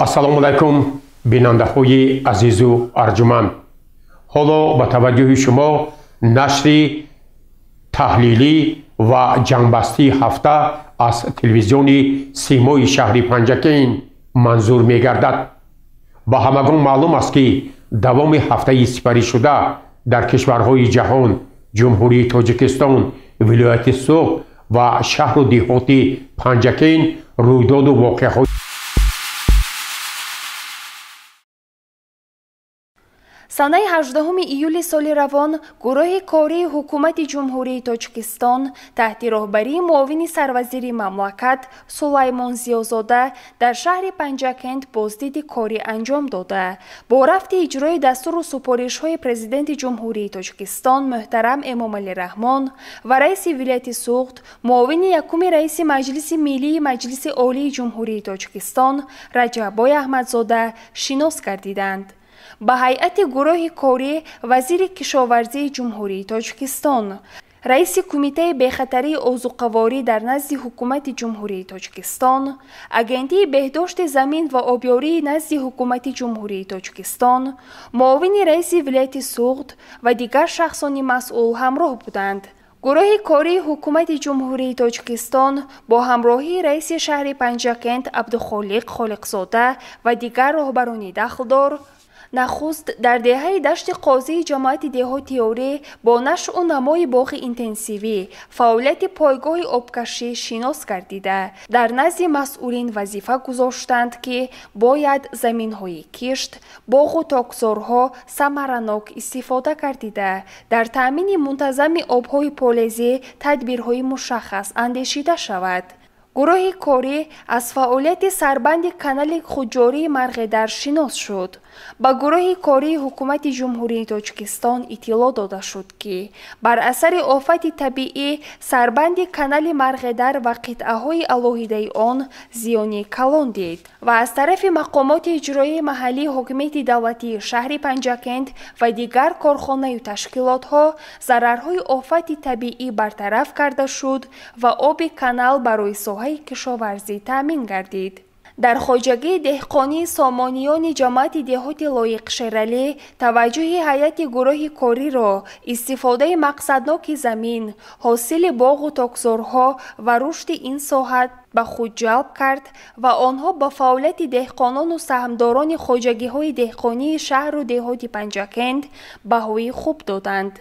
Ассалому алайкум, бинандаҳои азизу арҷуманд. Ҳоло ба таваҷҷӯҳи шумо нашри таҳлилӣ ва ҷамъбастии ҳафта аз телевизиони Симои шаҳри Панҷакент манзур мегардад. Ба ҳамагон маълум аст, ки давоми ҳафтаи сипаришуда дар кишварҳои ҷаҳон, Ҷумҳурии Тоҷикистон, вилояти Суғд ва шаҳру деҳоти Панҷакент рӯйдоду воқеаҳо Санаи 18 июли соли равон гурӯҳи кории Ҳукумати Ҷумҳурии Тоҷикистон таҳти роҳбарии муовини сарвазири мамлакат Сулаймон Зиёзода дар шаҳри Панҷакент боздиди корӣ анҷом дода. Бо рафти иҷрои дастуру супоришҳои Президенти Ҷумҳурии Тоҷикистон муҳтарам Эмомалӣ Раҳмон ва раиси вилояти Суғд, муовини якуми раиси Маҷлиси Миллии Маҷлиси Олии Ҷумҳурии Тоҷикистон Раҷаббой Аҳмадзода шинос гардиданд. Ба ҳайати гурӯҳи корӣ вазири кишоварзии Ҷумҳурии Тоҷикистон, раиси Кумитаи бехатарии озуқаворӣ дар назди Ҳукумати Ҷумҳурии Тоҷикистон, Агентии беҳдошти замин ва обёрии назди Ҳукумати Ҷумҳурии Тоҷикистон, муовини раиси вилояти Суғд ва дигар шахсони масъул ҳамроҳ буданд. Гурӯҳи кории Ҳукумати Ҷумҳурии Тоҷикистон бо ҳамроҳии раиси шаҳри Панҷакент Абдухолиқ Холиқзода ва дигар роҳбарони дахлдор нахуст дар деҳаи Дашти Қозии ҷамоати деҳоти Ёрӣ бо нашъу намои боғи интенсивӣ фаъолияти пойгоҳи обкашӣ шинос гардида, дар назди масъулин вазифа гузоштанд, ки бояд заминҳои кишт, боғу токзорҳо самаранок истифода гардида, дар таъмини мунтазами обҳои полезӣ тадбирҳои мушаххас андешида шавад. Гурӯҳи корӣ аз фаъолияти сарбанди канали худҷории Марғедар шинос шуд. Ба гурӯҳи кории Ҳукумати Ҷумҳурии Тоҷикистон иттилоъ дода шуд, ки бар асари офати табиӣ сарбанди канали Марғедар ва қитъаҳои алоҳидаи он зиёни калон дид ва аз тарафи мақомоти иҷроии маҳаллии ҳокимияти давлатии шаҳри Панҷакент ва дигар корхонаю ташкилотҳо зарарҳои офати табиӣ бартараф карда шуд ва оби канал барои соҳаи кишоварзӣ таъмин гардид. Дар хоҷагии деҳқонии сомониёни ҷамоати деҳоти Лоиқ Шералӣ таваҷҷӯҳи ҳайати гурӯҳи кориро истифодаи мақсадноки замин, ҳосили боғу токзорҳо ва рушди ин соҳа ба худ ҷалб кард ва онҳо ба фаъолияти деҳқонону саҳмдорони хоҷагиҳои деҳқонии шаҳру деҳоти Панҷакент баҳои хуб доданд.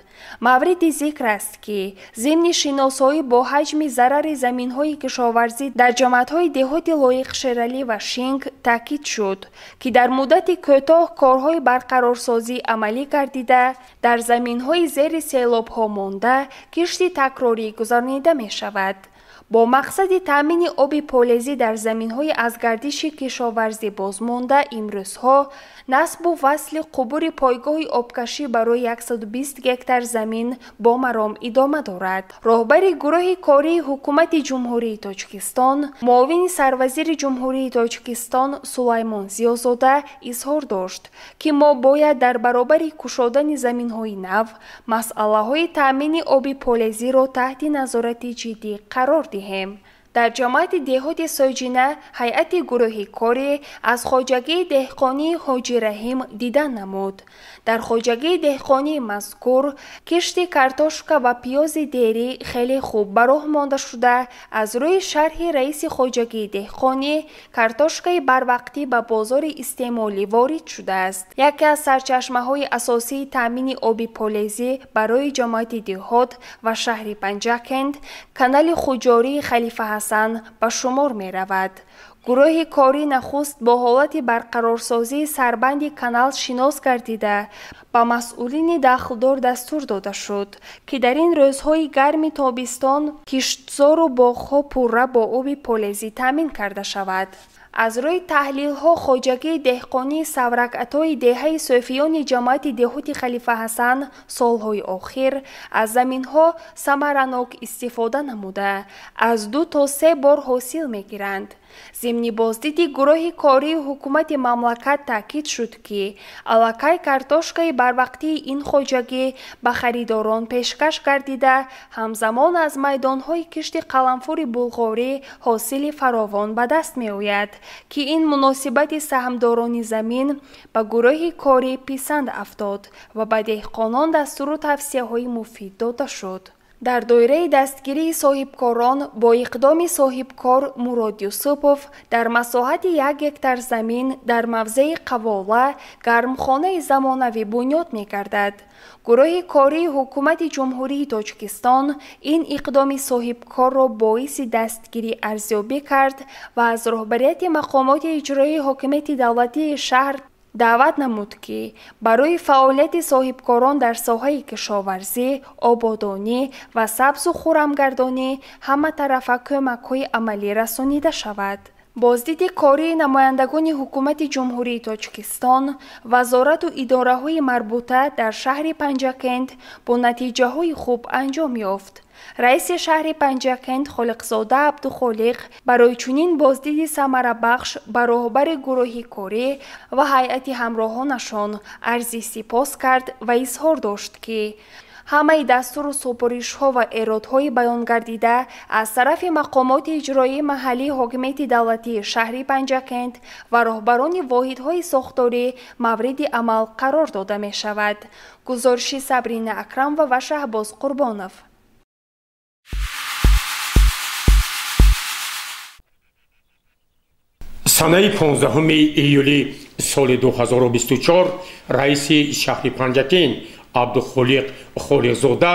Мавриди зикр аст, ки зимни шиносоӣ бо ҳаҷми зарари заминҳои кишоварзӣ дар ҷамоатҳои деҳоти Лоиқ Шералӣ ва Шинг таъкид шуд, ки дар муддати кӯтоҳ корҳои барқарорсозӣ амалӣ гардида, дар заминҳои зери селобҳо монда кишти такрорӣ гузаронида мешавад. Бо мақсади таъмини оби полезӣ дар заминҳои аз гардиши кишоварзӣ бозмонда имрӯзҳо насбу васли қубури пойгоҳи обкашӣ барои 120 гектар замин бо маром идома дорад. Роҳбари гурӯҳи кории Ҳукумати Ҷумҳурии Тоҷикистон, муовини сарвазири Ҷумҳурии Тоҷикистон Сулаймон Зиёзода изҳор дошт, ки мо бояд дар баробари кушодани заминҳои нав масъалаҳои таъмини оби полезиро таҳти назорати ҷиддӣ қарор диҳем. Дар ҷамоати деҳоти Сойҷина ҳайати гурӯҳи корӣ аз хоҷагии деҳқонии Ҳоҷи Раҳим дидан намуд. Дар хоҷагии деҳқонии мазкур кишти картошка ва пиёзи дерӣ хеле хуб ба роҳ монда шуда, аз рӯи шарҳи раиси хоҷагии деҳқонӣ картошкаи барвақтӣ ба бозори истеъмолӣ ворид шудааст. Яке аз сарчашмаҳои асосии таъмини оби полезӣ барои ҷамоати деҳот ва шаҳри Панҷакент канали худҷории Халифа Ҳасан ба шумор меравад. Гурӯҳи корӣ нахуст бо ҳолати барқарорсозии сарбанди канал шинос гардида, ба масъулини дахлдор дастур дода шуд, ки дар ин рӯзҳои гарми тобистон киштзору боғҳо пурра бо оби полезӣ таъмин карда шавад. Аз рӯи таҳлилҳо хоҷагии деҳқонии Савракатои деҳаи Сӯфиёни ҷамоати деҳоти Халифа Ҳасан солҳои охир аз заминҳо самаранок истифода намуда, аз 2 то 3 бор ҳосил мегиранд. Зимни боздиди гурӯҳи кории ҳукумати мамлакат таъкид шуд, ки аллакай картошкаи барвақтии ин хоҷагӣ ба харидорон пешкаш гардида, ҳамзамон аз майдонҳои кишти қаламфури булғорӣ ҳосили фаровон ба даст меояд, ки ин муносибати саҳмдорони замин ба гурӯҳи корӣ писанд афтод ва ба деҳқонон дастуру тавсияҳои муфид дода шуд. Дар доираи дастгирии соҳибкорон бо иқдоми соҳибкор Мурод Юсупов дар масоҳати 1 гектар замин дар мавзеи Қавола гармхонаи замонавӣ бунёд мегардад. Гурӯҳи кории ҳукумати Ҷумҳурии Тоҷикистон ин иқдоми соҳибкорро боиси дастгирӣ арзёбӣ кард ва аз роҳбарияти мақомоти иҷроии ҳокимияти давлатии шаҳр даъват намуд, ки барои фаъолияти соҳибкорон дар соҳаи кишоварзӣ, ободонӣ ва сабзу хуррамгардонӣ ҳаматарафа кӯмакҳои амалӣ расонида шавад. Боздиди кории намояндагони ҳукумати Ҷумҳурии Тоҷикистон, вазорату идораҳои марбута дар шаҳри Панҷакент бо натиҷаҳои хуб анҷом ёфт. Раиси шаҳри Панҷакент Холиқзода Абдухолиқ барои чунин боздиди самарабахш ба роҳбари гурӯҳи корӣ ва ҳайати ҳамроҳонашон арзи сипос кард ва изҳор дошт, ки ҳамаи дастуру супоришҳо ва эродҳои баёнгардида аз тарафи мақомоти иҷроии маҳаллии ҳокимияти давлатии шаҳри Панҷакент ва роҳбарони воҳидҳои сохторӣ мавриди амал қарор дода мешавад. Гузориши Сабрина Акрамова ва Шаҳбоз Қурбонов. Санаи 15 июли соли 2024 раиси шаҳри Панҷакент Абдухолиқ Холиқзода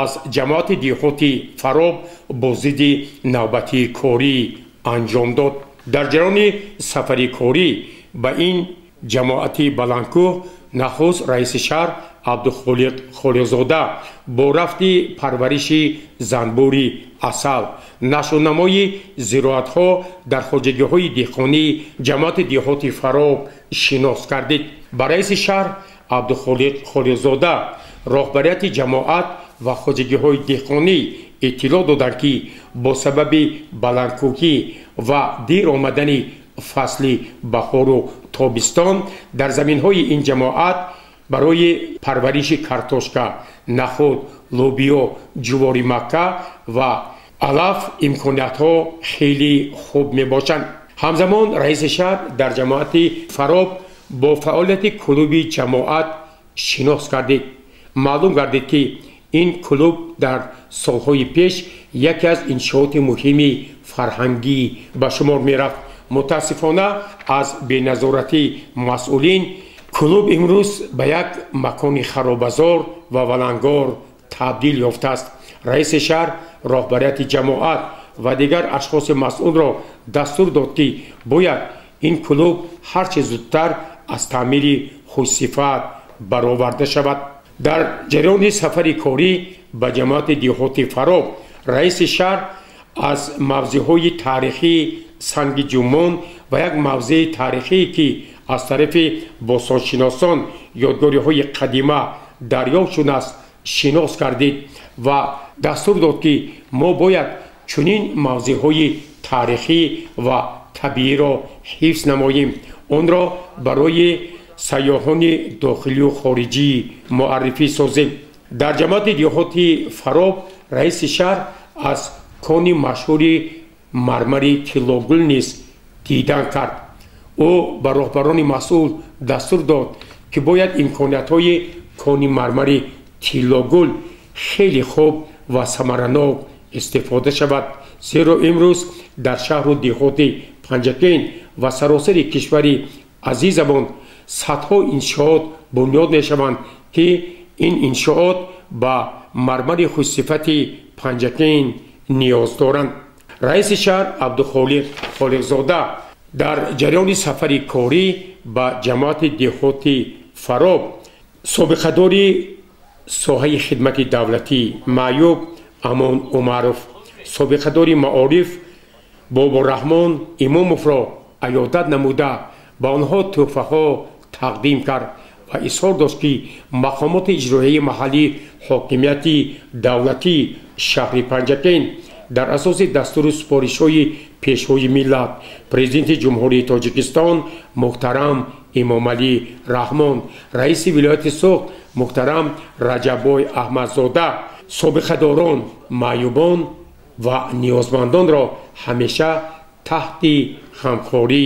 аз ҷамоати деҳоти Фароб боздиди навбатии корӣ анҷом дод. Дар ҷараёни сафари корӣ ба ин ҷамоати баландкӯҳ нахуст раиси шаҳр Абдухолиқ Холиқзода бо рафти парвариши занбури асал, нашъунамои зироатҳо дар хоҷагиҳои деҳқонии ҷамоати деҳоти Фароб шинос гардид. Ба раиси шаҳр Абдухолиқ Холиқзода роҳбарияти ҷамоат ва хоҷагиҳои деҳқонӣ иттилоъ доданд, ки бо сабаби баландкӯҳӣ ва дер омадани фасли баҳору тобистон дар заминҳои ин ҷамоат барои парвариши картошка, нахуд, лӯбиё, ҷувори макка ва алаф имкониятҳо хеле хуб мебошанд. Ҳамзамон раиси шаҳр дар ҷамоати Фароб бо фаъолияти клуби ҷамоат шинос гардид. Маълум гардид, ки ин клуб дар солҳои пеш яке аз иншооти муҳими фарҳангӣ ба шумор мерафт. Мутаассифона аз беназоратии масъулин клуб имрӯз ба як макони харобазор ва валангор табдил ёфтааст. Раиси шаҳр роҳбарияти ҷамоат ва дигар ашхоси масъулро дастур дод, ки бояд ин клуб ҳарчи зудтар аз таъмири хушсифат бароварда шавад. Дар ҷараёни сафари корӣ ба ҷамоати деҳоти Фароб раиси шаҳр аз мавзеъҳои таърихии Санги Ҷумон ва як мавзеи таърихие, ки аз тарафи бостоншиносон ёдгориҳои қадима дарёфт шудааст, шинос гардид ва дастур дод, ки мо бояд чунин мавзеъҳои таърихӣ ва табииро ҳифз намоем, онро барои сайёҳони дохилию хориҷӣ муаррифӣ созем. Дар ҷамоати деҳоти Фароб раиси шаҳр аз кони машҳури мармари тиллогул низ дидан кард. Ӯ ба роҳбарони масъул дастур дод, ки бояд имкониятҳои кони мармари тиллогул хеле хуб ва самаранок истифода шавад, зеро имрӯз дар шаҳру деҳоти Панҷакент ва саросари кишвари азизамон садҳо иншоот бунёд мешаванд, ки ин иншоот ба мармари хушсифати Панҷакент ниёз доранд. Раиси шаҳр Абдухолиқ Холиқзода дар ҷараёни сафари корӣ ба ҷамоати деҳоти Фароб собиқадори соҳаи хидмати давлатӣ маъюб Амон Умаров, собиқадори маориф Бобораҳмон Имомовро аёдат намуда ба онҳо тӯҳфаҳо тақдим кард ва изҳор дошт, ки мақомоти иҷроияи маҳаллии ҳокимияти давлатии шаҳри Панҷакент Дар асоси дастуру супоришҳои Пешвои миллат, Президенти Ҷумҳурии Тоҷикистон муҳтарам Эмомалӣ Раҳмон, раиси вилояти Суғд муҳтарам Раҷаббой Аҳмадзода собиқадорон, маъюбон ва ниёзмандонро ҳамеша таҳти ғамхорӣ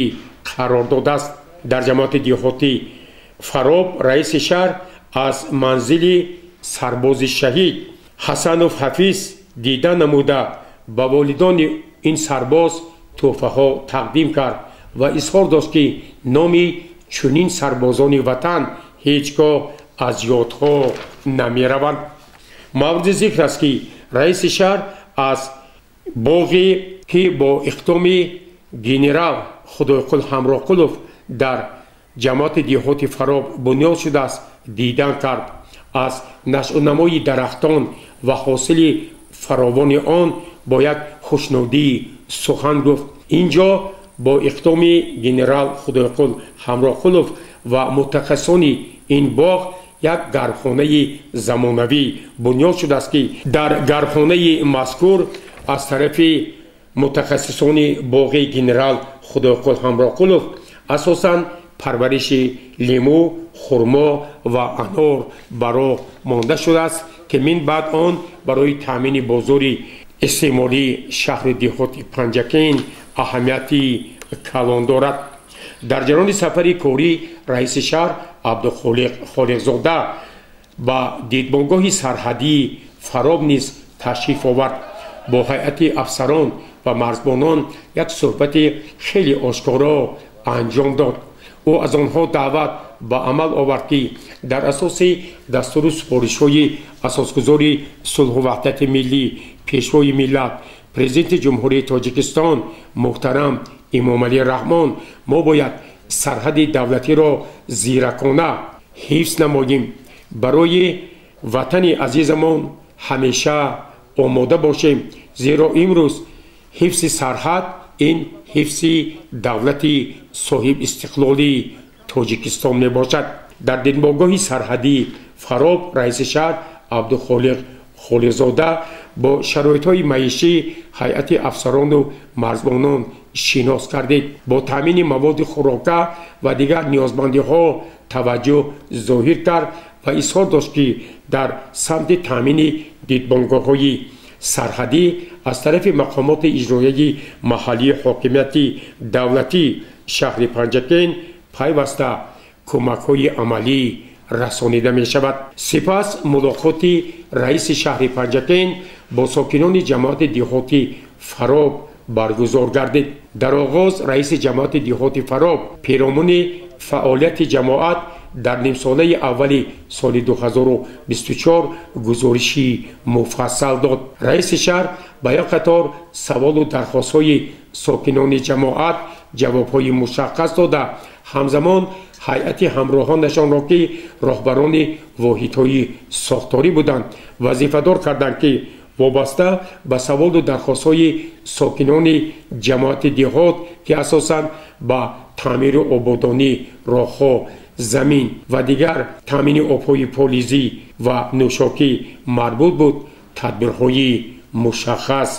қарор додааст. Дар ҷамоати деҳоти Фароб раиси шаҳр аз манзили сарбози шаҳид Ҳасанов Ҳафиз дида намуда, ба волидони ин сарбоз тӯҳфаҳо тақдим кард ва изҳор дошт, ки номи чунин сарбозони ватан ҳеҷ гоҳ аз ёдҳо намераванд. Мавриди зикр аст, ки раиси шаҳр аз боғе, ки бо иқдоми генерал Худойқул Ҳамроқулов дар ҷамоати деҳоти Фароб бунёд шудааст, дидан кард. Аз нашъунамои дарахтон ва ҳосили фаровони он бо як хушнудӣ сухан гуфт. Ин ҷо бо иқдоми генерал Худойқул Ҳамроқулов ва мутахассисони ин боғ як гармхонаи замонавӣ бунёд шудааст, ки дар гармхонаи мазкур аз тарафи мутахассисони боғи генерал Худойқул Ҳамроқулов асосан парвариши лимӯ, хурмо ва анор ба роҳ монда шудааст, ки мин баъд он барои таъмини бозори истеъмолии шаҳри деҳоти Панҷакент аҳамияти калон дорад. Дар ҷараёни сафари корӣ раиси шаҳр Абдухолиқ Холиқзода ба дидбонгоҳи сарҳадии Фароб низ ташриф овард. Бо ҳайати афсарон ва марзбонон як суҳбати хеле ошкоро анҷом дод. Ӯ аз онҳо даъват ба амал овард, ки дар асоси дастуру супоришҳои асосгузори сулҳу ваҳдати миллӣ, Пешвои миллат, Президенти Ҷумҳурии Тоҷикистон муҳтарам Эмомалӣ Раҳмон мо бояд сарҳади давлатиро зиракона ҳифз намоем, барои ватани азизамон ҳамеша омода бошем, зеро имрӯз ҳифзи сарҳад ин ҳифзи давлати соҳибистиқлолии Тоҷикистон мебошад. Дар дидбонгоҳи сарҳадии Фароб раиси шаҳр Абдухолиқ Холиқзода бо шароитҳои маишӣ ҳайати афсарону марзбонон шинос кардид. Бо таъмини маводи хӯрока ва дигар ниёзмандиҳо таваҷҷӯҳ зоҳир кард ва изҳор дошт, ки дар самти таъмини дидбонгоҳҳои сарҳадӣ аз тарафи мақомоти иҷроияи маҳаллии ҳокимияти давлатии шаҳри Панҷакент пайваста кӯмакҳои амалӣ расонида мешавад. Сипас мулоқоти раиси шаҳри Панҷакент бо сокинони ҷамоати деҳоти Фароб баргузор гардид. Дар оғоз раиси ҷамоати деҳоти Фароб перомуни фаъолияти ҷамоат дар нимсолаи аввали соли 2024 гузориши муфассал дод. Раиси шаҳр ба як қатор саволу дархостҳои сокинони ҷамоат ҷавобҳои мушаххас дода, ҳамзамон ҳайати ҳамроҳонашонро, ки роҳбарони воҳидҳои сохторӣ буданд, вазифадор карданд, ки вобаста ба саволу дархостҳои сокинони ҷамоати деҳот, ки асосан ба таъмиру ободонӣ, роҳҳо, замин ва дигар таъмини обҳои полизӣ ва нӯшокӣ марбут буд, тадбирҳои мушаххас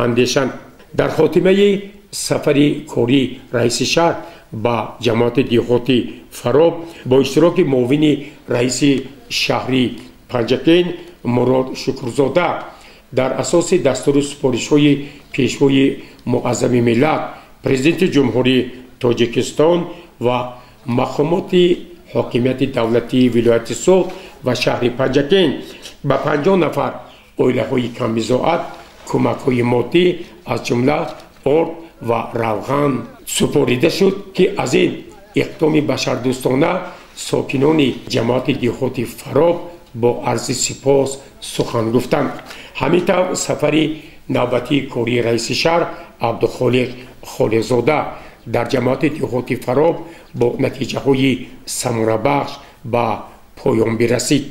андешанд. Дар хотимаи сафари корӣ раиси шаҳр ба ҷамоати деҳоти Фароб бо иштироки муовини раиси шаҳри Панҷакент Мурод Шукрзода дар асоси дастуру супоришҳои Пешвои муаззами миллат, Президенти Ҷумҳурии Тоҷикистон ва мақомоти ҳокимияти давлатии вилояти Суғд ва шаҳри Панҷакент ба 50 нафар оилаҳои камбизоат кӯмакҳои моддӣ аз ҷумла орд ва равған супорида шуд, ки аз ин иқдоми башардӯстона сокинони ҷамоати деҳоти Фароб бо арзи сипос сухан гуфтанд. Ҳамин тавр сафари навбатии кории раиси шаҳр Абдухолиқ Холиқзода дар ҷамоати деҳоти Фароб бо натиҷаҳои самарабахш ба поён бирасид.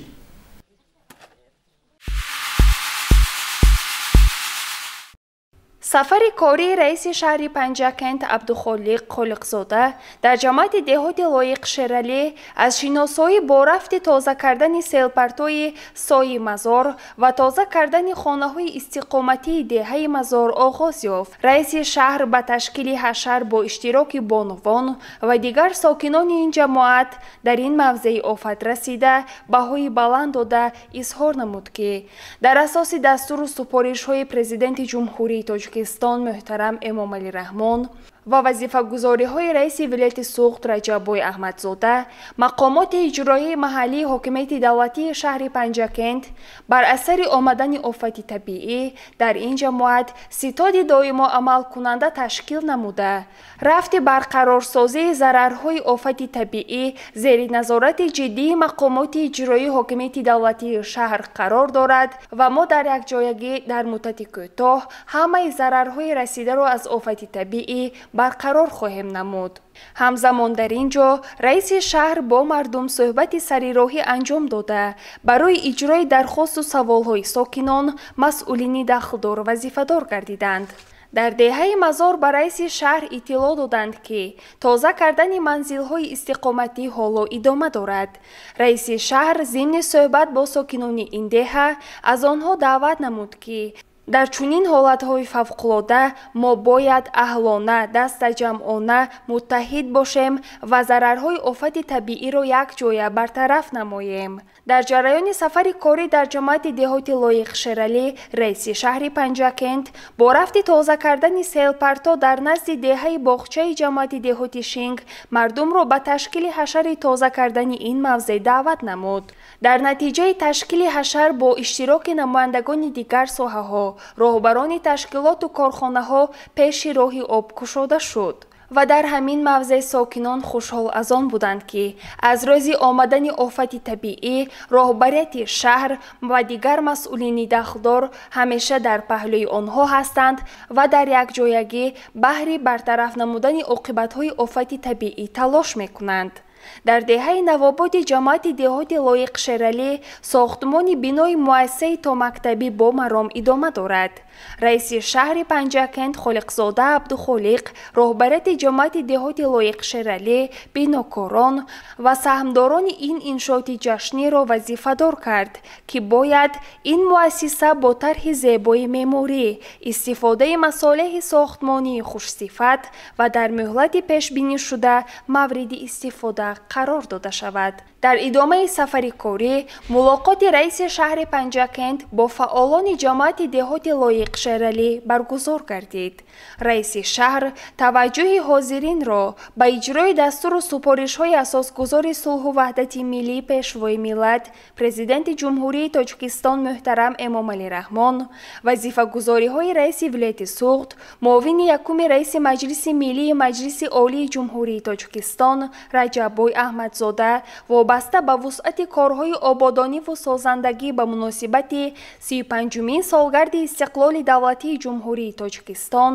Сафари кории раиси шаҳри Панҷакент Абдухолиқ Холиқзода дар ҷамоати деҳоти Лоиқ Шералӣ аз шиносоӣ бо рафти тоза кардани селпартои Сои Мазор ва тоза кардани хонаҳои истиқоматии деҳаи Мазор оғоз ёфт. Раиси шаҳр ба ташкили ҳашар бо иштироки бонувон ва дигар сокинони ин ҷамоат дар ин мавзеи офат расида, баҳои баланд дода изҳор намуд, ки дар асоси дастуру супоришҳои Президенти Ҷумҳурии Тоҷикистон муҳтарам Эмомалӣ Раҳмон ва вазифагузориҳои раиси вилояти Суғд Раҷаббой Аҳмадзода, мақомоти иҷроии маҳаллии ҳокимияти давлатии шаҳри Панҷакент бар асари омадани офати табиӣ дар ин ҷамоат ситоди доимо амалкунанда ташкил намуда, рафти барқарорсозии зарарҳои офати табиӣ зери назорати ҷиддии мақомоти иҷроии ҳокимияти давлатии шаҳр қарор дорад ва мо дар якҷоягӣ дар муддати кӯтоҳ ҳамаи зарарҳои расидаро аз офати табиӣ барқарор хоҳем намуд. Ҳамзамон дар ин ҷо раиси шаҳр бо мардум суҳбати сарироҳӣ анҷом дода, барои иҷрои дархосту саволҳои сокинон масъулини дахлдор вазифадор гардиданд. Дар деҳаи Мазор ба раиси шаҳр иттилоъ доданд, ки тоза кардани манзилҳои истиқоматӣ ҳоло идома дорад. Раиси шаҳр зимни суҳбат бо сокинони ин деҳа аз онҳо даъват намуд, ки дар чунин ҳолатҳои фавқулода мо бояд аҳлона, дастаҷамъона муттаҳид бошем ва зарарҳои офати табииро якҷоя бартараф намоем. Дар ҷараёни сафари корӣ дар ҷамоати деҳоти Лоиқ Шералӣ раиси шаҳри Панҷакент бо рафти тоза кардани селпарто дар назди деҳаи боғчаи ҷамоати деҳоти Шинг мардумро ба ташкили ҳашари тоза кардани ин мавзеъ даъват намуд. Дар натиҷаи ташкили ҳашар бо иштироки намояндагони дигар соҳаҳо, роҳбарони ташкилоту корхонаҳо пеши роҳи об кушода шуд. Ва дар ҳамин мавзеъ сокинон хушҳол аз он буданд, ки аз рӯзи омадани офати табиӣ роҳбарияти шаҳр ва дигар масъулини дахлдор ҳамеша дар паҳлӯи онҳо ҳастанд ва дар якҷоягӣ баҳри бартараф намудани оқибатҳои офати табиӣ талош мекунанд. Дар деҳаи Навободи ҷамоати деҳоти Лоиқ Шералӣ сохтмони бинои муассисаи томактабӣ бо маром идома дорад. Раиси шаҳри Панҷакент Холиқзода Абдухолиқ, роҳбарияти ҷамоати деҳоти Лоиқ Шералӣ, бинокорон ва саҳмдорони ин иншооти ҷашниро вазифадор кард, ки бояд ин муассиса бо тарҳи зебои меъморӣ, истифодаи масолеҳи сохтмонии хушсифат ва дар муҳлати пешбинишуда мавриди истифода қарор дода шавад. Дар идомаи сафари корӣ мулоқоти раиси шаҳри Панҷакент бо фаъолони ҷамоати деҳоти Лоиқ Шералӣ баргузор гардид. Раиси шаҳр таваҷҷӯҳи ҳозиринро ба иҷрои дастуру супоришҳои асосгузори сулҳу ваҳдати миллӣ, Пешвои миллат, Президенти Ҷумҳурии Тоҷикистон муҳтарам Эмомалӣ Раҳмон, вазифагузориҳои раиси вилояти Суғд, муовини якуми раиси Маҷлиси Миллии Маҷлиси Олии Ҷумҳурии Тоҷикистон Раҷаббой Аҳмадзода вобаста ба вусъати корҳои ободониву созандагӣ ба муносибати 35-умин солгарди истиқлоли давлатии Ҷумҳурии Тоҷикистон,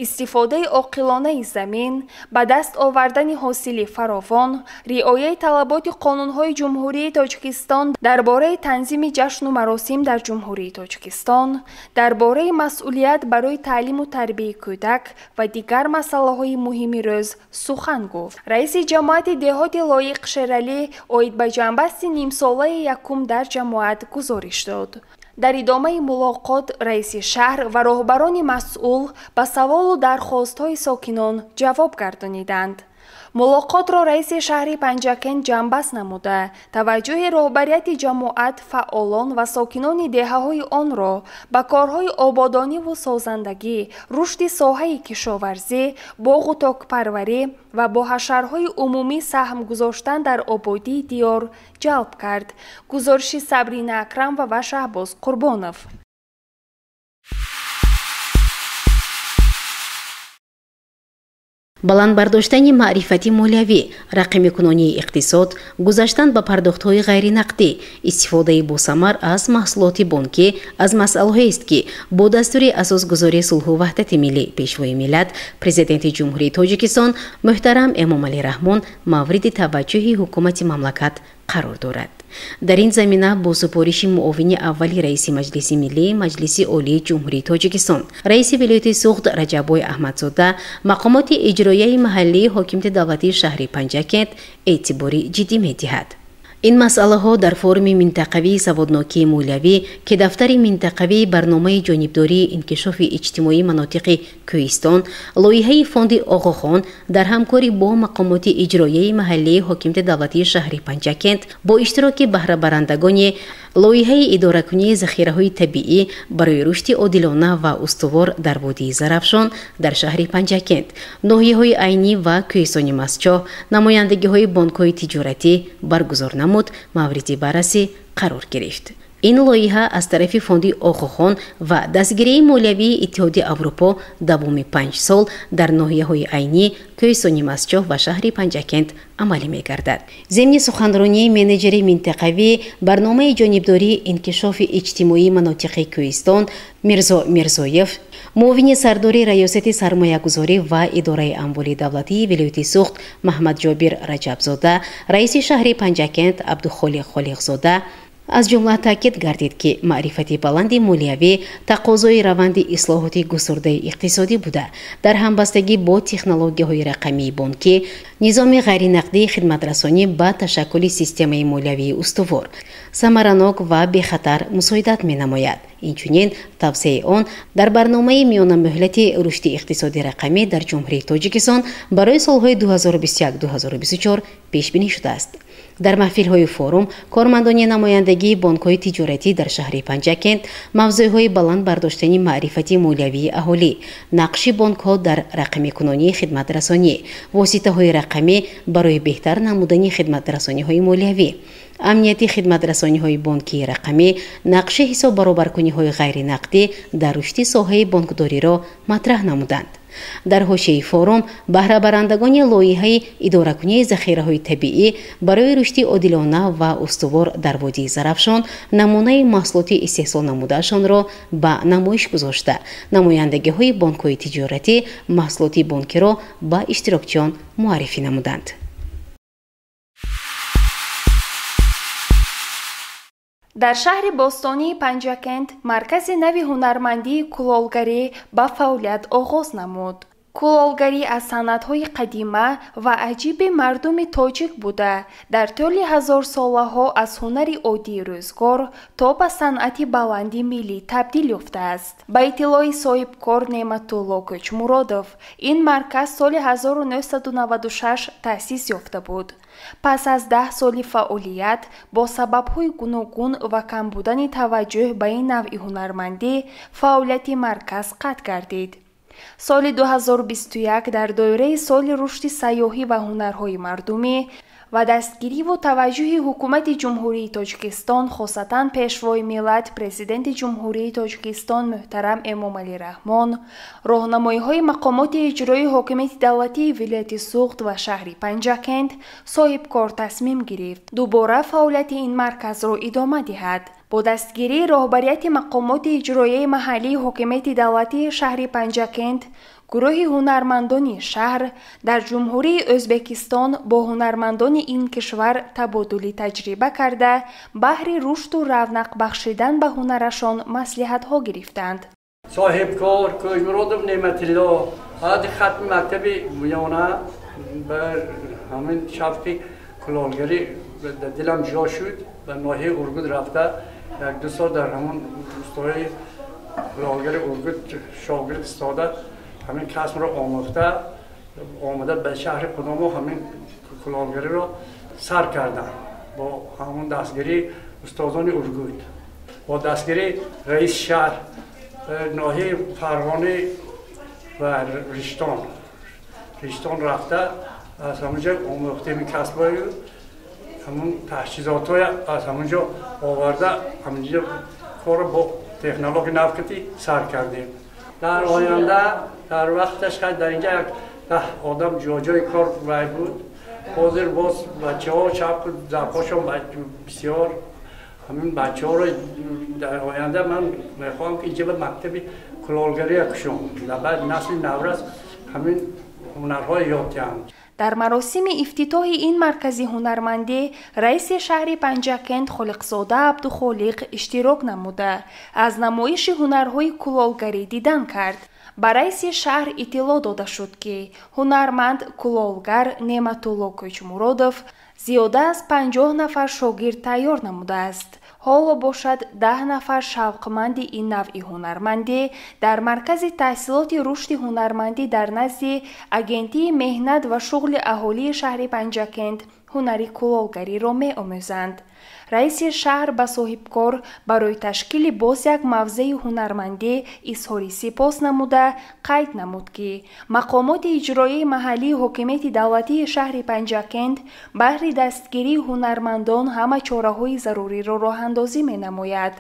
истифодаи оқилонаи замин, ба даст овардани ҳосили фаровон, риояи талаботи қонунҳои Ҷумҳурии Тоҷикистон дар бораи танзими ҷашну маросим дар Ҷумҳурии Тоҷикистон, дар бораи масъулият барои таълиму тарбияи кӯдак ва дигар масъалаҳои муҳими рӯз сухан гуфт. Раиси ҷамоати деҳоти Лоиқ Шералӣ оид ба ҷамъбасти нимсолаи якум дар ҷамоат гузориш дод. Дар идомаи мулоқот раиси шаҳр ва роҳбарони масъул ба саволу дархостҳои сокинон ҷавоб гардониданд. Мулоқотро раиси шаҳри Панҷакент ҷамъбаст намуда, таваҷҷӯҳи роҳбарияти ҷамоат, фаъолон ва сокинони деҳаҳои онро ба корҳои ободониву созандагӣ, рушди соҳаи кишоварзӣ, боғу токпарварӣ ва бо ҳашарҳои умумӣ саҳм гузоштан дар ободии диёр ҷалб кард. Гузориши Сабрина Акрамова ва Шаҳбоз Қурбонов. Баланд бардоштани маърифати молиявӣ, рақамикунонии иқтисод, гузаштан ба пардохтҳои ғайринақдӣ, истифодаи босамар аз маҳсулоти бонкӣ аз масъалаҳоест, ки бо дастури асосгузори сулҳу ваҳдати миллӣ, Пешвои миллат, Президенти Ҷумҳурии Тоҷикистон муҳтарам Эмомалӣ Раҳмон мавриди таваҷҷӯҳи ҳукумати мамлакат қарор дорад. Дар ин замина бо супориши муовини аввали раиси Маҷлиси Миллӣ Маҷлиси Олии Ҷумҳурии Тоҷикистон, раиси вилояти Суғд Раҷаббой Аҳмадзода, мақомоти иҷроияи маҳаллии ҳокимияти давлатии шаҳри Панҷакент эътибори ҷиддӣ медиҳад. Ин масъалаҳо дар форуми минтақавии саводнокии молиявӣ, ки дафтари минтақавии барномаи ҷонибдории инкишофи иҷтимоии манотиқи кӯҳистон, лоиҳаи фонди Оғохон дар ҳамкорӣ бо мақомоти иҷроияи маҳаллии ҳокимияти давлатии шаҳри Панҷакент бо иштироки баҳрабарандагони лоиҳаи идоракунии захираҳои табиӣ барои рушди одилона ва устувор дар водии Зарафшон дар шаҳри Панҷакент, ноҳияҳои Айнӣ ва кӯҳистони Мастчоҳ, намояндагиҳои бонкҳои тиҷоратӣ баргузор намуд, мавриди баррасӣ қарор гирифт. Ин лоиҳа аз тарафи фонди Оғохон ва дастгирии молиявии Иттиҳоди Аврупо давоми 5 сол дар ноҳияҳои Айнӣ, кӯҳистони Мастчоҳ ва шаҳри Панҷакент амалӣ мегардад. Зимни суханронии менеҷери минтақавии барномаи ҷонибдории инкишофи иҷтимоии манотиқи кӯҳистон Мирзо Мирзоев, муовини сардори раёсати сармоягузорӣ ва идораи амволи давлатии вилояти Суғд Маҳмадҷобир Раҷабзода, раиси шаҳри Панҷакент Абдухолиқ Холиқзода аз ҷумла таъкид гардид, ки маърифати баланди молиявӣ тақозои раванди ислоҳоти густурдаи иқтисодӣ буда, дар ҳамбастагӣ бо технологияҳои рақамии бонкӣ, низоми ғайринақдии хидматрасонӣ ба ташаккули системаи молиявии устувор, самаранок ва бехатар мусоидат менамояд. Инчунин тавсеаи он дар барномаи миёнамуҳлати рушди иқтисоди рақамӣ дар Ҷумҳурии Тоҷикистон барои солҳои 2021-2024 пешбинӣ шудааст. Дар маҳфилҳои форум кормандони намояндагии бонкҳои тиҷоратӣ дар шаҳри Панҷакент мавзӯъҳои баланд бардоштани маърифати молиявии аҳолӣ, нақши бонкҳо дар рақамикунонии хидматрасонӣ, воситаҳои рақамӣ барои беҳтар намудани хидматрасониҳои молиявӣ, амнияти хидматрасониҳои бонкии рақамӣ, нақши ҳисоббаробаркуниҳои ғайринақдӣ дар рушди соҳаи бонкдориро матраҳ намуданд. Дар ҳошияи форум баҳрабарандагони лоиҳаи идоракунии захираҳои табиӣ барои рушди одилона ва устувор дар водии Зарафшон намунаи маҳсулоти истеҳсол намудаашонро ба намоиш гузошта, намояндагиҳои бонкҳои тиҷоратӣ маҳсулоти бонкиро ба иштирокчиён муаррифӣ намуданд. Дар шаҳри бостонии Панҷакент маркази нави ҳунармандии кулолгарӣ ба фаъолият оғоз намуд. Кулолгарӣ аз санъатҳои қадима ва аҷиби мардуми тоҷик буда, дар тӯли ҳазорсолаҳо аз ҳунари оддии рӯзгор то ба санъати баланди миллӣ табдил ёфтааст. Ба иттилои соҳибкор Неъматулло Кӯчмуродов, ин марказ соли 1996 таъсис ёфта буд. Пас аз 10 соли фаъолият бо сабабҳои гуногун ва кам будани таваҷҷӯҳ ба ин навъи ҳунармандӣ фаъолияти марказ қатъ гардид. Соли 2021 дар доираи соли рушди сайёҳӣ ва ҳунарҳои мардумӣ ва дастгириву таваҷҷӯҳи ҳукумати Ҷумҳурии Тоҷикистон, хосатан Пешвои миллат, Президенти Ҷумҳурии Тоҷикистон муҳтарам Эмомалӣ Раҳмон, роҳнамоиҳои мақомоти иҷроии ҳокимияти давлатии вилояти Суғд ва шаҳри Панҷакент, соҳибкор тасмим гирифт дубора фаъолияти ин марказро идома диҳад. Бо дастгирии роҳбарияти мақомоти иҷроияи маҳаллии ҳокимияти давлатии шаҳри Панҷакент, гурӯҳи ҳунармандони шаҳр дар Ҷумҳурии Ӯзбекистон бо ҳунармандони ин кишвар табодули таҷриба карда, баҳри рушду равнақ бахшидан ба ҳунарашон маслиҳатҳо гирифтанд. Соҳибкор Кӯчмуродов Неъматилло баъди хатми мактаби миёна ба ҳамин шавқи кулолгарӣ дар дилам ҷо шуд, ба ноҳияи Ургут рафта 1-2 сол дар ҳамон устои кулолгари Ургут шогирд истода, ҳамин касбро омӯхта омада ба шаҳри Қудомо ҳамин кулолгариро сар кардам бо ҳамон дастгирии устозони Ургут, бо дастгирии раиси шаҳр ноҳияи Фарғонӣ ва Риштон. Риштон рафта аз ҳамон ҷо омӯхтем ин касбҳою ҳамон таҷҳизотҳоя аз ҳамон ҷо оварда, ҳамин ҷо корро бо технологияи навкатӣ сар кардем. Дар оянда дар вақташ дар инҷа 10 одам ҷоҷои кор вай буд. Ҳозир боз бачаҳо шавқу завқҳошон бисёр. Ҳамин бачаҳоро дар оянда ман мехоҳам ки инҷа ба мактаби кулолгария кушом, баъд насли наврас ҳамин ҳунарҳои ёд диҳам. Дар маросими ифтитоҳи ин маркази ҳунармандӣ раиси шаҳри Панҷакент Холиқзода Абдухолиқ иштирок намуда, аз намоиши ҳунарҳои кулолгарӣ дидан кард. Ба раиси шаҳр иттилоъ дода шуд, ки ҳунарманд кулолгар Неъматулло Кӯчмуродов зиёда аз 50 нафар шогирд тайёр намудааст. Ҳоло бошад 10 нафар шавқманди ин навъи ҳунармандӣ дар маркази таҳсилоти рушди ҳунармандӣ дар назди Агентии меҳнат ва шуғли аҳолии шаҳри Панҷакент ҳунари кулолгариро меомӯзанд. Раиси шаҳр ба соҳибкор барои ташкили боз як мавзеи ҳунармандӣ изҳори сипос намуда, қайд намуд, ки мақомоти иҷроияи маҳаллии ҳокимияти давлатии шаҳри Панҷакент баҳри дастгирии ҳунармандон ҳама чораҳои заруриро роҳандозӣ менамояд.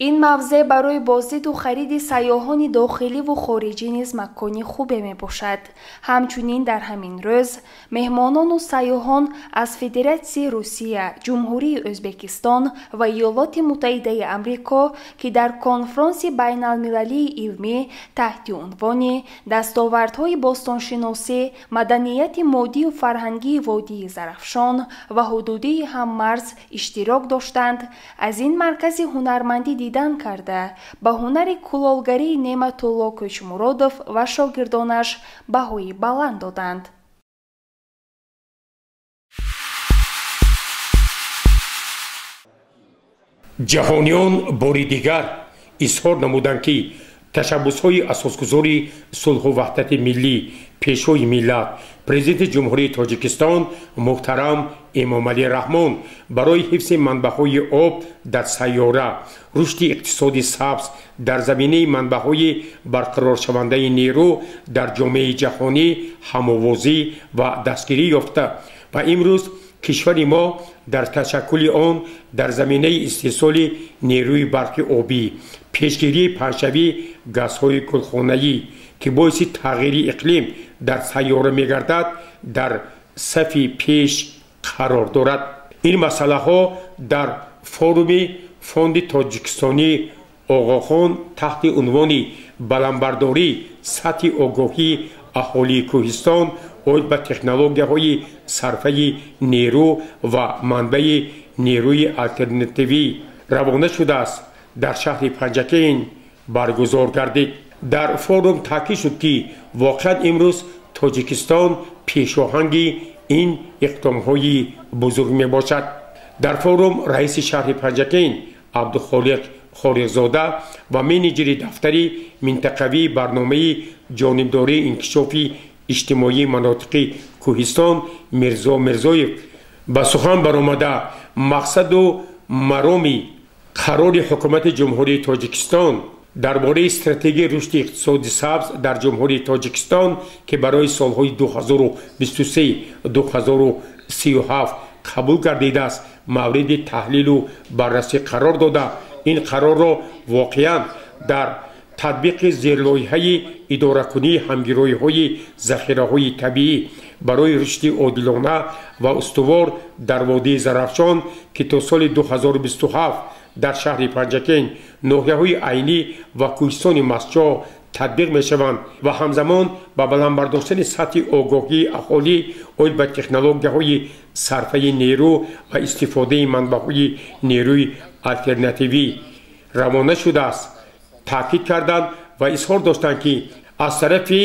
Ин мавзеъ барои боздиду хариди сайёҳони дохиливу хориҷӣ низ макони хубе мебошад. Ҳамчунин дар ҳамин рӯз меҳмонону сайёҳон аз Федератсияи Русия, Ҷумҳурии Ӯзбекистон ва Иёлоти Муттаҳидаи Амрико, ки дар конфронси байналмилалии илмӣ таҳти унвони дастовардҳои бостоншиносӣ, маданияти моддию фарҳангии водии Зарафшон ва ҳудудии ҳаммарз иштирок доштанд, аз ин маркази ҳунармандӣ дидан карда, ба ҳунари кулолгарии Неъматулло Кӯчмуродов ва шогирдонаш баҳои баланд доданд. Ҷаҳониён бори дигар изҳор намуданд, ки ташаббусҳои асосгузори сулҳу ваҳдати миллӣ, пешвои миллат, президенти Ҷумҳурии Тоҷикистон муҳтарам Эмомалӣ Раҳмон барои ҳифзи манбаъҳои об дар сайёра, рушди иқтисоди сабз дар заминаи манбаъҳои барқароршавандаи нерӯ дар ҷомеаи ҷаҳонӣ ҳамовозӣ ва дастгирӣ ёфта ва имрӯз кишвари мо дар ташаккули он дар заминаи истеҳсоли нерӯи барқи обӣ, пешгирии паҳншавии газҳои гулхонаӣ, ки боиси тағйири иқлим дар сайёра мегардад, дар сафи пеш қарор дорад. Ин масъалаҳо дар форуми Фонди Тоҷикистонӣ Оғохон таҳти унвони баландбардории сатҳи огоҳии аҳолии кӯҳистон оид ба технологияҳои сарфаи нерӯ ва манбаи нерӯи алтернативӣ равона шудааст, дар шаҳри Панҷакент баргузор гардид. Дар форум таъкид шуд, ки воқеан имрӯз Тоҷикистон пешоҳанги ин иқдомҳои бузург мебошад. Дар форум раиси шаҳри Панҷакент Абдухолиқ Холиқзода ва менеҷери дафтари минтақавии барномаи ҷонибдории инкишофи иҷтимоии манотиқи кӯҳистон Мирзо Мирзоев ба сухан баромада, мақсаду мароми қарори Ҳукумати Ҷумҳурии Тоҷикистон дар бораи стратегияи рушди иқтисоди сабз дар Ҷумҳурии Тоҷикистон, ки барои солҳои 2023-2037 қабул гардидааст, мавриди таҳлилу баррасӣ қарор дода, ин қарорро воқеан дар татбиқи зерлоиҳаи идоракунии ҳамгироиҳои захираҳои табиӣ барои рушди одилона ва устувор дар водии Зарафшон, ки то соли 2027 дар шаҳри Панҷакент, ноҳияҳои Айнӣ ва кӯҳистони Мастчоҳ татбиқ мешаванд ва ҳамзамон ба баланд бардоштани сатҳи огоҳии аҳолӣ оид ба технологияҳои сарфаи нерӯ ва истифодаи манбаъҳои нерӯи алтернативӣ равона шудааст, таъкид карданд ва изҳор доштанд, ки аз тарафи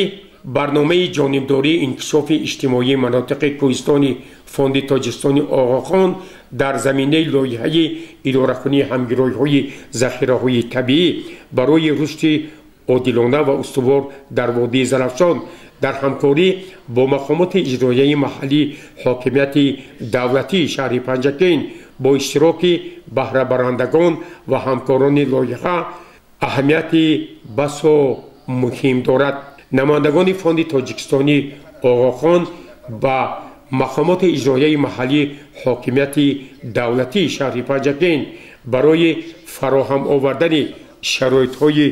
барномаи ҷонибдории инкишофи иҷтимоии манотиқи кӯҳистони Фонди Тоҷикистони Оғохон дар заминаи лоиҳаи идоракунии ҳамгироиҳои захираҳои табиӣ барои рушди одилона ва устувор дар водии Зарафшон дар ҳамкорӣ бо мақомоти иҷроияи маҳаллии ҳокимияти давлатии шаҳри Панҷакент бо иштироки баҳрабарандагон ва ҳамкорони лоиҳа аҳамияти басо муҳим дорад. Намояндагони Фонди Тоҷикистонии Оғохон ба мақомоти иҷроияи маҳаллии ҳокимияти давлатии шаҳри Панҷакент барои фароҳам овардани шароитҳои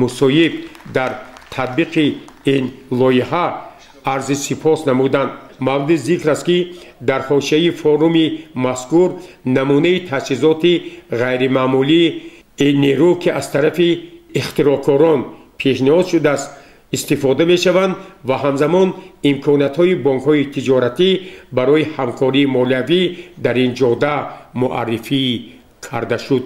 мусоиб дар татбиқи ин лоиҳа арзи сипос намуданд. Мавриди зикр аст, ки дар ҳошияи форуми мазкур намунаи таҷҳизоти ғайримаъмулии нерӯ, ки аз тарафи ихтироъкорон пешниҳод шудааст, истифода мешаванд ва ҳамзамон имкониятҳои бонкҳои тиҷоратӣ барои ҳамкории молиявӣ дар ин ҷода муаррифӣ карда шуд.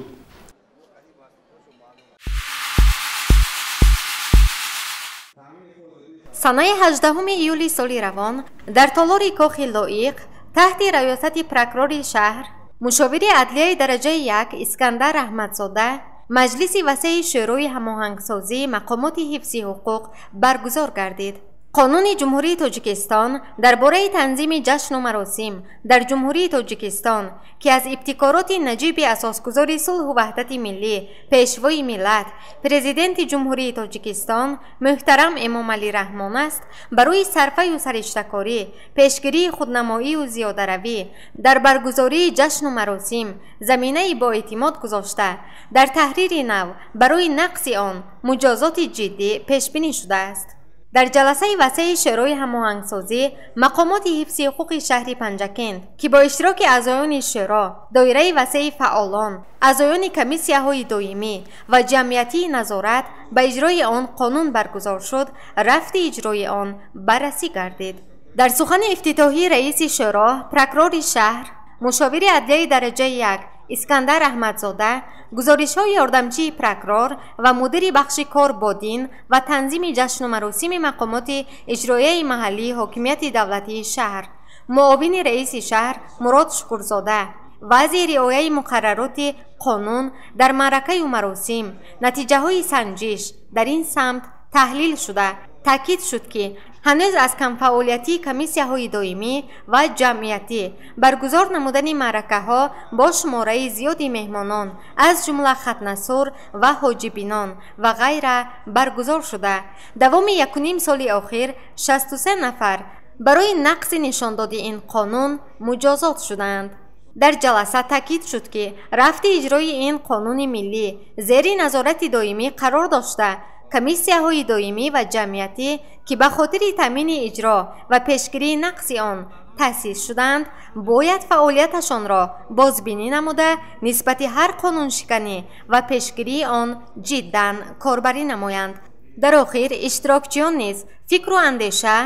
Санаи 18 июли соли равон дар толори Кохи Лоиқ таҳти раёсати прокурори шаҳр, мушовири адлияи дараҷаи 1 Искандар Раҳматзода маҷлиси васеи Шӯрои ҳамоҳангсозии мақомоти ҳифзи ҳуқуқ баргузор гардид. Қонуни Ҷумҳурии Тоҷикистон дар бораи танзими ҷашну маросим дар Ҷумҳурии Тоҷикистон, ки аз ибтикороти наҷиби асосгузори сулҳу ваҳдати миллӣ, пешвои миллат, Президенти Ҷумҳурии Тоҷикистон муҳтарам Эмомалӣ Раҳмон аст, барои сарфаю сариштакорӣ, пешгирии худнамоию зиёдаравӣ дар баргузории ҷашну маросим заминаи боэътимод гузошта, дар таҳрири нав барои нақси он муҷозоти ҷиддӣ пешбинӣ шудааст. Дар ҷаласаи васеи Шӯрои ҳамоҳангсозӣ мақомоти ҳифзи ҳуқуқи шаҳри Панҷакент, ки бо иштироки аъзоёни шӯро, доираи васеи фаъолон, аъзоёни комиссияҳои доимӣ ва ҷамъиятии назорат ба иҷрои он қонун баргузор шуд, рафти иҷрои он баррасӣ гардид. Дар сухани ифтитоҳии раиси шӯро, прокурори шаҳр, мушовири адлияи дараҷаи 1 Искандар Раҳматзода, гузоришҳои ёрдамчии прокурор ва мудири бахши кор бо дин ва танзими ҷашну маросими мақомоти иҷроияи маҳаллии ҳокимияти давлатии шаҳр, муовини раиси шаҳр Мурод Шукурзода, вазъи риояи муқаррароти қонун дар маъракаю маросим, натиҷаҳои санҷиш дар ин самт таҳлил шуда, таъкид шуд, ки ҳанӯз аз камфаъолиятии комиссияҳои доимӣ ва ҷамъиятӣ баргузор намудани маъракаҳо бо шумораи зиёди меҳмонон, аз ҷумла хатнасур ва ҳоҷибинон ва ғайра баргузор шуда, давоми 1,5 соли охир 63 нафар барои нақси нишондоди ин қонун муҷозот шуданд. Дар ҷаласа таъкид шуд, ки рафти иҷрои ин қонуни миллӣ зери назорати доимӣ қарор дошта, комиссияҳои доимӣ ва ҷамъиятӣ, ки ба хотири таъмини иҷро ва пешгирии нақси он таъсис шуданд, бояд фаъолияташонро бозбинӣ намуда, нисбати ҳар қонуншиканӣ ва пешгирии он ҷиддан корбарӣ намоянд. Дар охир иштирокчиён низ фикру андеша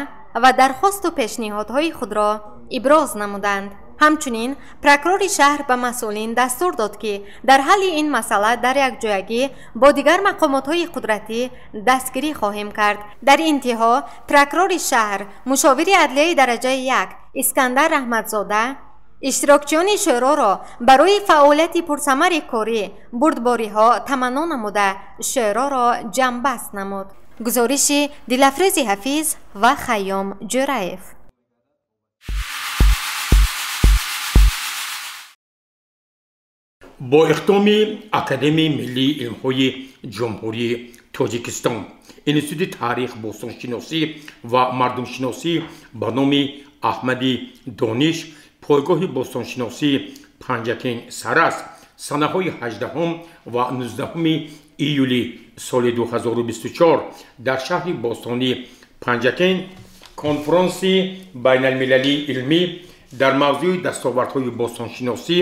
ва дархосту пешниҳодҳои худро иброз намуданд. Ҳамчунин прокурори шаҳр ба масъулин дастур дод, ки дар ҳалли ин масъала дар якҷоягӣ бо дигар мақомотҳои қудратӣ дастгирӣ хоҳем кард. Дар интиҳо прокурори шаҳр, мушовири адлияи дараҷаи 1 Искандар Раҳматзода иштирокчиёни шӯроро барои фаъолияти пурсамари корӣ бурдбориҳо таманно намуда, шӯроро ҷамъбаст намуд. Гузориши Дилафрӯзи Ҳафиз ва Хайём Ҷӯраев. Бо иқдоми Академияи миллии илмҳои Ҷумҳурии Тоҷикистон, Институти таърих, бостоншиносӣ ва мардумшиносӣ ба номи Аҳмади Дониш, пойгоҳи бостоншиносии Панҷакент Сарас санаҳои 18 ва 19 июли соли 2024 дар шаҳри бостонии Панҷакент конфронси байналмилалии илмӣ дар мавзӯи дастовардҳои бостоншиносӣ,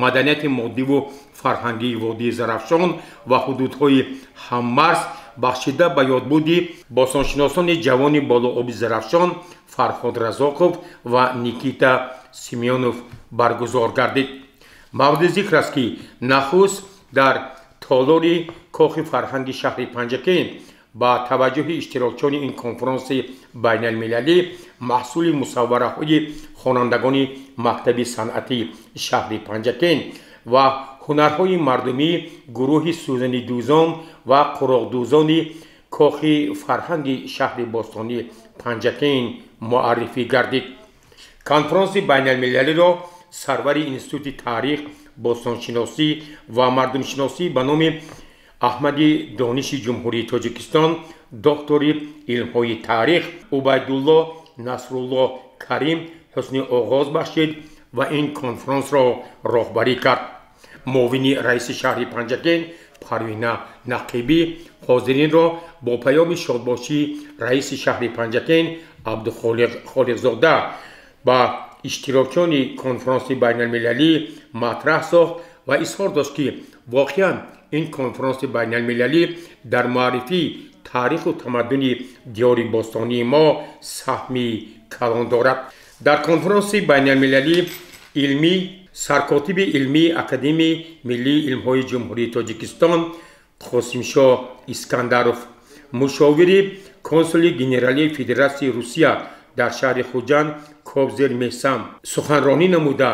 маданияти моддиву фарҳангии водии Зарафшон ва ҳудудҳои ҳаммарз бахшида ба ёдбуди бостоншиносони ҷавони болооби Зарафшон Фарҳод Разоқов ва Никита Семёнов баргузор гардид. Мавриди зикр аст, ки нахуст дар толори Кохи фарҳанги шаҳри Панҷакент ба таваҷҷӯҳи иштирокчиёни ин конфронси байналмилалӣ маҳсули мусаввараҳои хонандагони мактаби санъати шаҳри Панҷакент ва ҳунарҳои мардумӣ гурӯҳи сӯзанидӯзон ва қуроқдӯзони Кохи фарҳанги шаҳри бостонии Панҷакент муаррифӣ гардид. Конфронси байналмилалиро сарвари Институти таърих, бостоншиносӣ ва мардумшиносӣ ба номи Аҳмади Дониши Ҷумҳурии Тоҷикистон, доктори илмҳои таърих Убайдулло Насрулло Карим ҳусни оғоз бахшид ва ин конфронсро роҳбарӣ кард. Муовини раиси шаҳри Панҷакент Парвина Нақибӣ ҳозиринро бо паёми шодбошии раиси шаҳри Панҷакент Абдухолиқ Холиқзода ба иштирокчиёни конфронси байналмилалӣ матраҳ сохт ва изҳор дошт, ки воқеан ин конфронси байналмилалӣ дар муаррифии таъриху тамаддуни диёри бостонии мо саҳми калон дорад. Дар конфронси байналмилалии илмӣ саркотиби илмии Академияи миллии илмҳои Ҷумҳурии Тоҷикистон Қосимшоҳ Искандаров, мушовири консули генералии Федератсияи Русия дар шаҳри Хуҷанд Кобзер Меҳсам суханронӣ намуда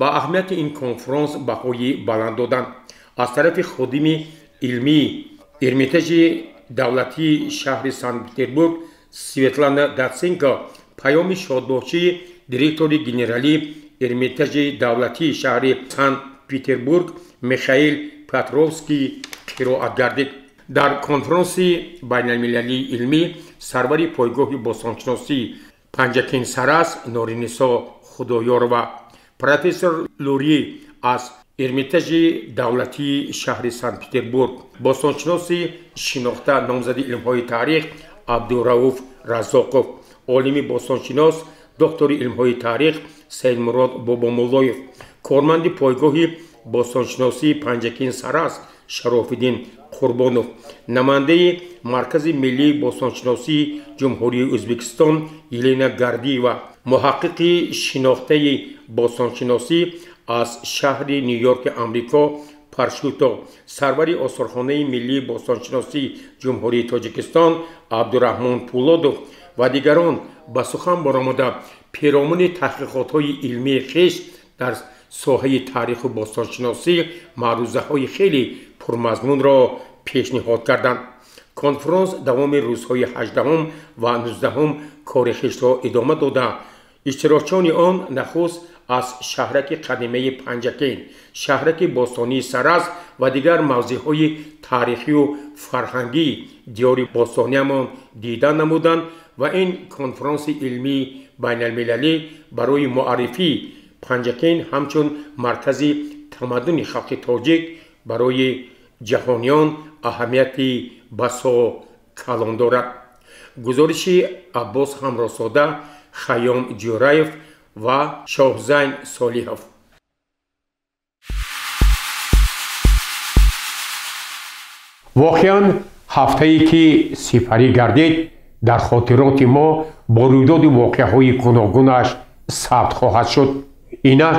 ба аҳамияти ин конфронс баҳои баланд доданд. Аз тарафи ходими илмии Эрмитажи давлатии шаҳри Санкт-Петербург Светлана Даценко паёми шодбошии директори генералии Эрмитажи давлатии шаҳри Санкт-Петербург Михаил Петровский қироат гардид. Дар конфронси байналмилалии илмӣ сарвари пойгоҳи бостоншиносӣ Панҷакент Сарас Норинисо Худоёрова, профессор Лурӣ аз Эрмитажи давлатии шаҳри Санкт-Петербург, бостоншиноси шинохта номзади илмҳои таърих Абдурауф Раззоқов, олими бостоншинос, доктори илмҳои таърих Саидмурод Бобомуллоев, корманди пойгоҳи бостоншиносии Панҷакент Сарас Шарофиддин Қурбонов, намояндаи Маркази миллии бостоншиносии Ҷумҳурии Ӯзбекистон Елена Гардиева, муҳаққиқи шинохтаи бостоншиносӣ аз шаҳри Ню-Йорки Амрико Паршуто, сарвари осорхонаи миллии бостоншиносии Ҷумҳурии Тоҷикистон Абдураҳмон Пулодов ва дигарон ба сухан баромада перомуни таҳқиқотҳои илмии хеш дар соҳаи таъриху бостоншиносӣ маърузаҳои хеле пурмазмунро пешниҳод карданд. Конфронс давоми рӯзҳои 18 ва 19 кори хешро идома дода. Иштирокчиёни он нахуст аз шаҳраки қадимаи Панҷакент, шаҳраки бостонии Сарас ва дигар мавзеъҳои таърихию фарҳангии диёри бостониямон дида намуданд ва ин конфронси илмии байналмилалӣ барои муаррифии Панҷакент ҳамчун маркази тамаддуни халқи тоҷик барои ҷаҳониён аҳамияти басо калон дорад. Гузориши Аббос Ҳамроҳзода, Хайём Ҷӯраев ва Шоҳзайн Солиҳов. Воқеан ҳафтае ки сипарӣ гардид дар хотироти мо бо рӯйдоди воқеаҳои гуногунаш сабт хоҳад шуд. Инак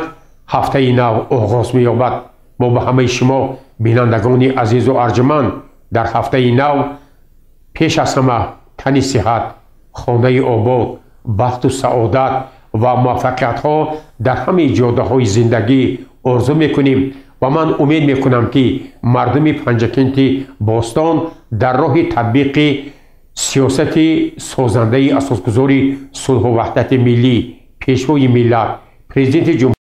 ҳафтаи нав оғоз меёбад. Мо ба ҳамаи шумо бинандагони азизу арҷуманд дар ҳафтаи нав пеш аз ҳама тани сиҳат, хонаи обод, бахту саодат ва муваффақиятҳо дар ҳамаи ҷодаҳои зиндагӣ орзу мекунем ва ман умед мекунам ки мардуми Панҷакенти бостон дар роҳи татбиқи сиёсати созандаи асосгузори сулҳу ваҳдати миллӣ, пешвои миллат, президенти ҷумҳурии